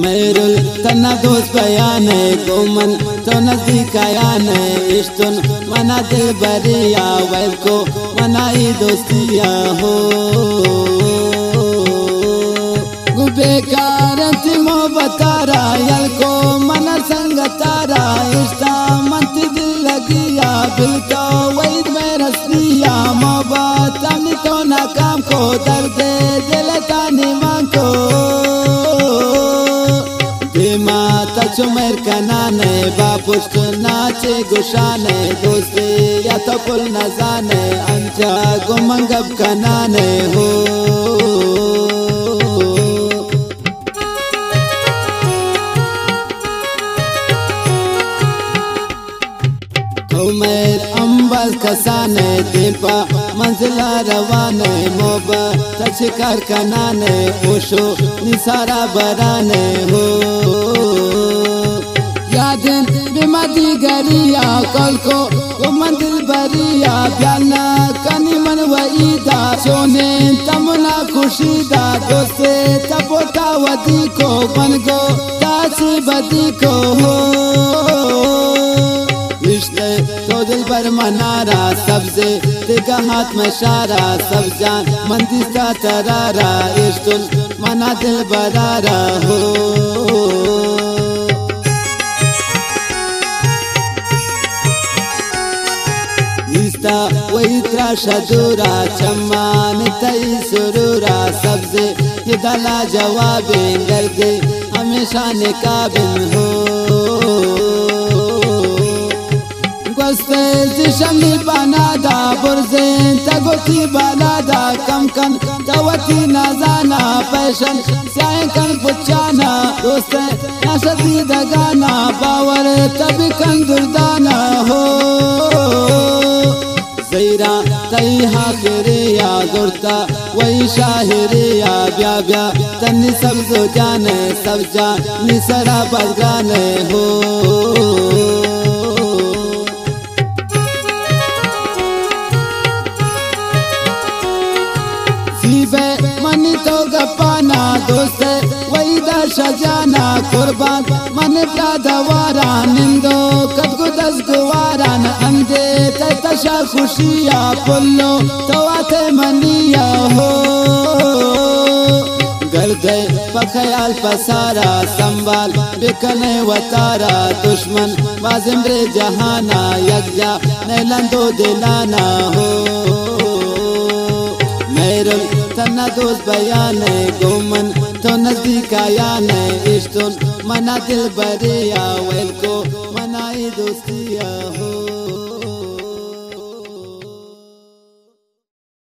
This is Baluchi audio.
مہرل تنا دوست بیان ئے، گوں من تو نزدیک آیان ئے، اشتن منا دلبریا، ویل کو منا ای دوستیا ہو۔ گو بیکار انت محبت را، یل کو منا سنگت را، اشتا من تی دل لگیا، بل تو وید میں رسنیا، محبت ہم تو ناکام کو، درد دل تا نیوان کو۔ دیما تا چو مہر کنان ئے، با پشت ناچے گشان ئے، دوستی یا تو پل نزان ئے، انچا گو من گپ کنان ئے ہو۔ تو مہر امباز کسان ئے، دیم پہ منزل ءَ روان ئے، محبت ءَ چکار کنان ئے، اوشو نی سارا بران ئے ہو۔ یادن بہ ما دیگریا، کل کو گوں من دلبریا، بیال نہ کنی من وعیدا، چونیں تمنا خوشی دا، دوست تپوتا ودی کو، من گو داسی بدی کو ہو۔ اشتے تو دلبر منارا، سبزے تگا ہاتھ مشارا، سبز جان من دیستا ترارا، اشتن منا دلبرارا ہو۔ نیستا وہی ترا شدورا، چمان تئی سرورا، سبزے یہ دلا جوابیں، گردے ہمیشہ نقابن ہو۔ گوستے زی شمی بانادا، برزیں تگوتی بانادا، کم کن توتی نازانا، پیشن سیاہیں کن پچانا، دوستیں نشتی دگانا، باور تبی کن دردانا ہو۔ زیرا تئی آخریا، زرتا وہی شاعریا، بیا بیا تنی سبز جان ئے، سبز جان نی سرا بزگان ئے ہو۔ زیبے منی تو گپانا، دوست وحیدا شجانا، قربان من پلا دواران، نندو کتگو دزگواران، اندے تئی تشا خوشیا، پلو تو آتے منیا ہو۔ گردے پہ خیال پسارا، سنبھال بکنے وتارا، دشمن بازمرے جہانا، یکجا نئے لندو دلانا ہو۔ مہرل تنا دوست بیان ئے، گوں من تو نزدیک آیان ئے، اشتن منا دلبریا، ویل کو منا ای دوستیا ہو۔